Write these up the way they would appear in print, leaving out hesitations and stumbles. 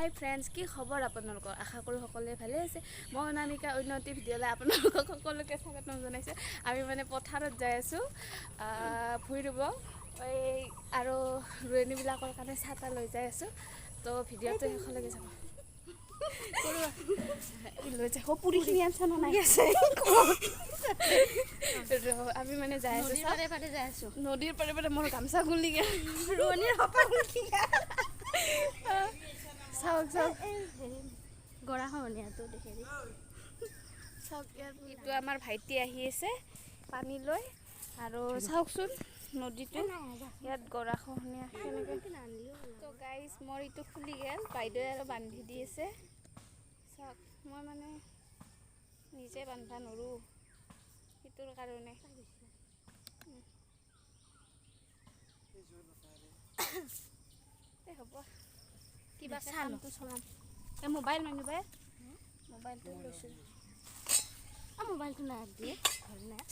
হাই friends, কি খবৰ আপোনালোকৰ? আশা কৰোঁ সকলোৱে ভালে আছে। মই অনামিকা, অন্য এটি ভিডিঅ'লৈ আপোনালোকক সকলোকে স্বাগতম জনাইছোঁ। আমি মানে পথাৰত যাই আছোঁ ভূঁই ৰুব এই আৰু ৰোৱনীবিলাকৰ কাৰণে ছাতা লৈ যাই আছোঁ। তো ভিডিঅ'টো শেষলৈকে যাব লৈ যায়। পুৰিখিনি আনছা না নাই? আমি মানে যাই আছোঁ। নদীৰ পাৰে পাৰে যাই আছো। নদীৰ পাৰে পাৰে। মোৰ গামোচা গুলি গেল। ৰোৱনীৰ সপাল। চাওক চাওক। গৰা খহনীয়াটো দেখি। চাওক, ইয়াৰ এইটো আমাৰ ভাইটি আহি আছে পানী লৈ। আৰু চাওকচোন নদীটো, ইয়াত গৰা খহনীয়া কেনেকৈ। তো গাইজ, মোৰ এইটো খুলি গ'ল, বাইদেৱে আৰু বান্ধি দি আছে। চাওক, মই মানে নিজে বান্ধা নৰোঁ, সেইটোৰ কাৰণে। এই হ'ব, কিবা কামটো চলাম। এই মোবাইল মানিবাই, মোবাইলটো লৈছোঁ। মোবাইলটো নাই দিয়ে ঘৰ নাই।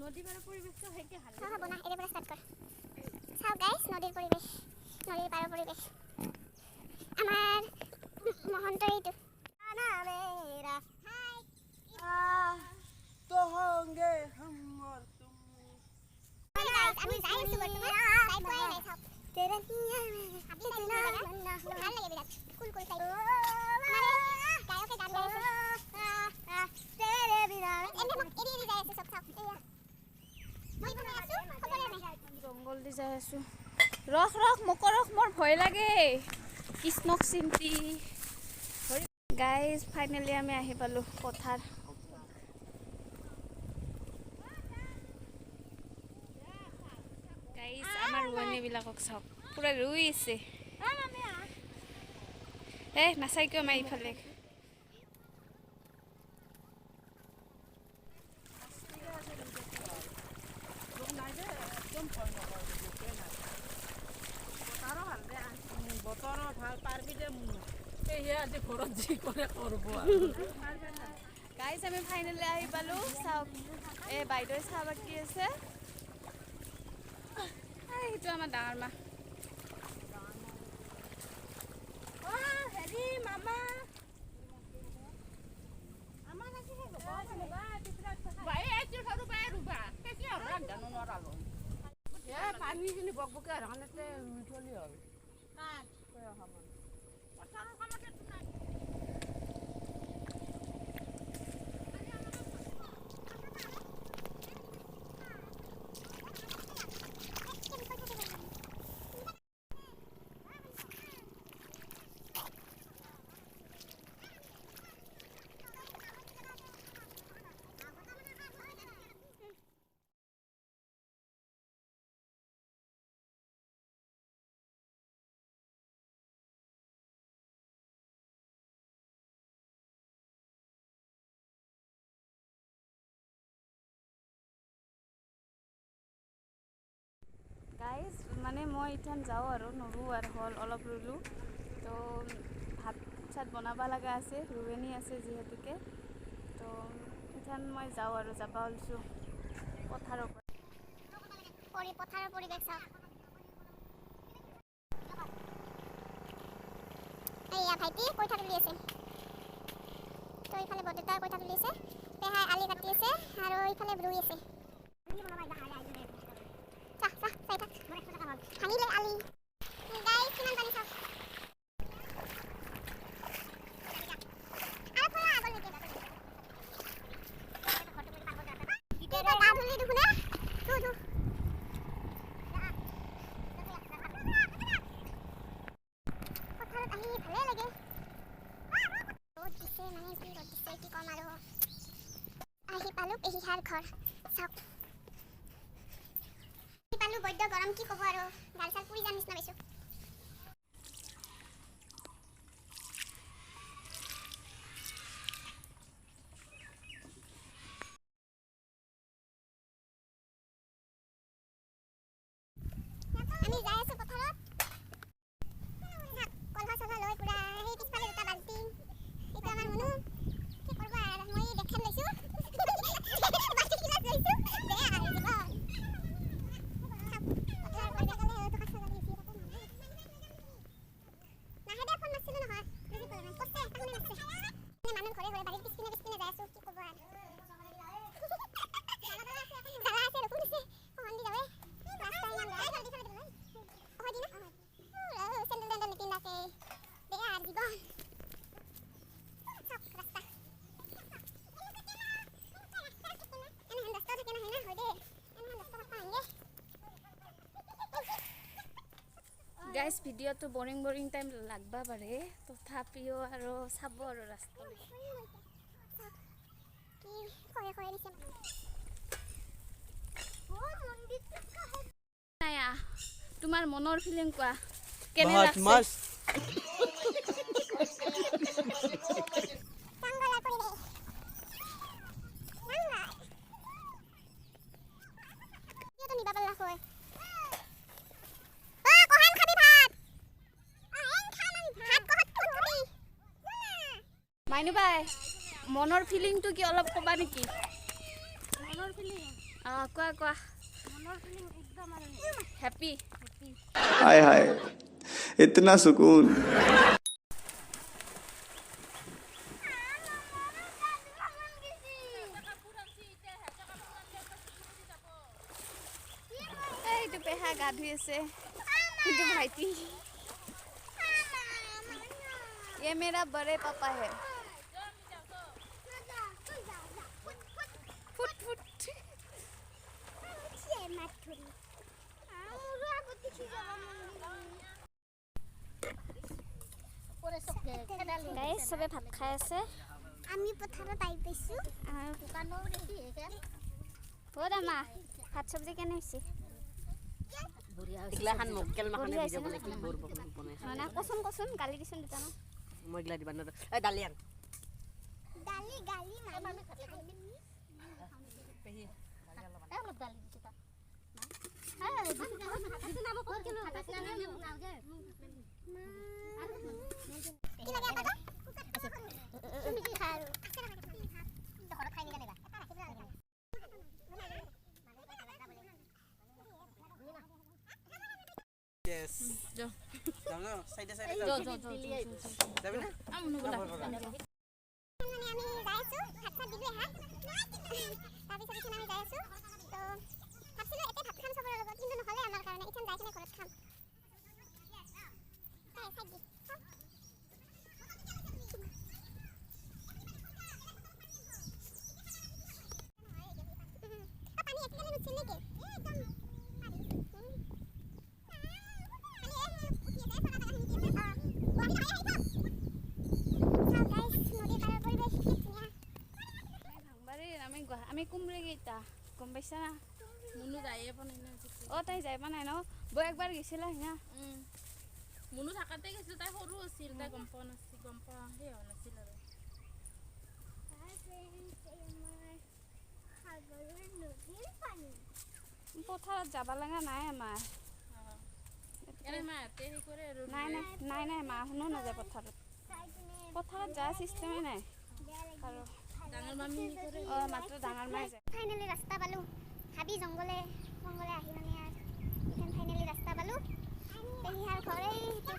নদী পাৰৰ পৰিৱেশটো সেইকে ভাল। হা, বনা, এৰে পৰা ষ্টাৰ্ট কৰ। চাওক গাইছ, নদীৰ পৰিৱেশ, নদীৰ পাৰৰ পৰিৱেশ। আমাৰ মহন্তৰ এইটো। तो होंगे हम और तुम। আমি যাই আছো বৰ্তমান, যাই পোৱাই নাই। চাওক, ভাল লাগে বিৰাট। কুল কুল টাইপ। আমাৰ গায়কে গান গাই আছে। এনে মোক এৰি এৰি যাই আছে চব। চাওক, এয়া মই বনাই আছো, খবৰে নাই। জংঘল দি যাই আছোঁ। ৰখ ৰখ, মোকো ৰখ, মোৰ ভয় লাগে। কৃষ্ণক চিন্তি। গাইজ, ফাইনেলি আমি আহি পালোঁ পথাৰ। গাইজ, আমাৰ ৰোৱনীবিলাকক চাওক, পূৰা ৰুই আছে। এ নাচাই কিয় আমাৰ ইফালে? বতৰো ভাল, পাৰবি দে মুনু। সেয়ে আজি ঘৰত যি কৰে কৰিব আৰু। গাইজ, আমি ফাইনেলি আহি পালোঁ। চাওক, এই বাইদেৱে চাহ বাকি আছে। এই সেইটো আমাৰ ডাঙৰ মা। হেৰি মামা। পানীখিনি বকবকে আৰু ৰুই থলি হ'ল। গাইজ, মানে মই এতিয়া যাওঁ আৰু নৰোঁ আৰু, হ'ল অলপ ৰুলোঁ। তো ভাত চাত বনাব লগা আছে, ৰোৱনী আছে যিহেতুকে। তো এতিয়া মই যাওঁ আৰু, যাব ওলছোঁ পথাৰৰ পৰা। পথাৰৰ পৰিৱেশ চাওক। এইয়া ভাইটি কইঠা তুলি আছে। তো ইফালে বৰদেউতাই কইঠা তুলি আছে, পেহাই আলি কাটি আছে আৰু ইফালে ৰুই আছে। চাহ চাহ চাই থাক, ভাঙিলে আলি। গাইজ, কিমান পানী চাওক। আৰু থোৰা আগলৈকে। তই গা ধুলি দেখোন হে? ধু ধু। পথাৰত আহি ভালে লাগে। ৰ'দ দিছে, মানে কি ৰ'দ দিছে কি ক'ম আৰু। আহি পালোঁ পেহীহাৰ ঘৰ। চাওক, আহি পালোঁ। বৈদ্য গৰম, কি ক'ব আৰু, গাল চাল পুৰি যাম নিচিনা পাইছোঁ। আমি যাই আছোঁ পথাৰত, কলহ চলহ লৈ পুৰা। সেই পিছফালে দুটা বাল্টিং। এইটো আমাৰ মুনু। কি কৰিব আৰু, মই বেগখন লৈছোঁ, বাল্টি গিলাচ লৈছোঁ। বেয়া আৰু জীৱন। পথাৰৰ পৰিৱেশ। মানুহ ঘৰে ঘৰে বাৰীৰ পিছপিনে পিছপিনে যাই আছো, কি ক'ব আৰু। জ্বালা আছে, ৰখো দিছে অহন দি যাৱে। ৰাস্তা ইমান বেয়া। অহ দি না চেণ্ডেল তেণ্ডেল নিপিন্ধাকে বেয়া আৰু জীৱন। চাওক ৰাস্তা, এনেহেন ৰাস্তাও থাকে নহয় না? হয় দে, এনেহেন ৰাস্তা থাকবা নালাগে। গাইজ, ভিডিঅ'টো বৰিং বৰিং টাইম লাগবা পাৰে, তথাপিও আৰু চাব আৰু ৰাস্তা। কি খয়ে খয়ে দিছে। নায়া, তোমাৰ মনৰ ফিলিং কোৱা, কেনে बहुत লাগছে? मस्त। জংঘলৰ পৰিৱেশ, জংঘল। কিয়তো নিবা পাল্লা হয়। অ কহান খাবি ভাত? অ এন খাম আমি ভাত। কহত ক'ত খাবি? মাইনু বাই, মনৰ ফিলিংটো কি অলপ ক'বা নেকি? মনৰ ফিলিং? অঁ, কোৱা কোৱা। মনৰ ফিলিং একদম আৰু হেপী। हाय हाय, इतना सुकून। এইটো পেহা গা ধুই আছে, এইটো ভাইটি। ये मेरा बड़े पापा है। Foot foot. মাত ধৰি মোৰো আগত দেখি যাব। গাইজ, চবে ভাত খাই আছে। আমি পথাৰত আহি পাইছোঁ। বহুত আমা ভাত চব্জি কেনে হৈছে? এগিলাখান মক্কেল মাখানে। বঢ়িয়া হৈছে। ভিডিঅ' বনাই কি বৰ বনাইছে। না, কচোন কচোন, গালি দিচোন দুটামান। মই এগিলা দিবা নোৱাৰো। এই দালি আন। দালি গালি মাৰি। অলপ দালি দিছো তাত। কি লাগে এটা? তুমি কি খা আৰু ঘৰত খাই নিবা। Yes. যাম ন চাইডে চাইডে যাম। যাবি না? মানে আমি যাই আছো, ভাত চাত দিলো এহা, তাৰপিছত এতিয়া আমি যাই আছো। তো ভাবছিলো এতে ভাত খাম চবৰে লগত, কিন্তু নহ'লে আমাৰ কাৰণে। এতিয়া যাই কিনে ঘৰত খাম। এই, চাইড দি চাওক। অ, পানী একেবাৰে নুঠছে নেকি? একদম পানী। পানী এই উঠি আছে, চৰা জেগাখিনি উঠি আছে। অ, আহি আহি চাওক। চাওক গাইজ, নদীৰ পাৰৰ পৰিৱেশ কি ধুনীয়া। ভাংবাৰী আমি কুমৰি কেইটা গম পাইছা না? মুনু যায়ে পোৱা নাই না। অঁ, তাই যাই পোৱা নাই ন? বৌ একবাৰ গৈছিলা না? মুনু থাকাতে গৈছিল, তাই সৰু আছিল, তাই গম পোৱা নাছিল, গম পোৱা সেই হোৱা নাছিল আৰু। সাগৰৰ নদীৰ পানী। পথাৰত যাব লগা নাই আমাৰ। এনে মাহঁতে সেই কৰে আৰু। নাই নাই নাই নাই, মা শুনো নাযায় পথাৰত। চাই কিনে পথাৰত যোৱা চিষ্টেমেই নাই। বেয়া লাগে। আৰু ডাঙৰ মামী সেই কৰে। অঁ, মাত্ৰ ডাঙৰ মায়ে যায়। ফাইনেলি ৰাস্তা পালোঁ। হাবি জংঘলে জংঘলে আহি মানে আৰু এইখন ফাইনেলি ৰাস্তা পালোঁ। পেহীহাৰ ঘৰ এইটো।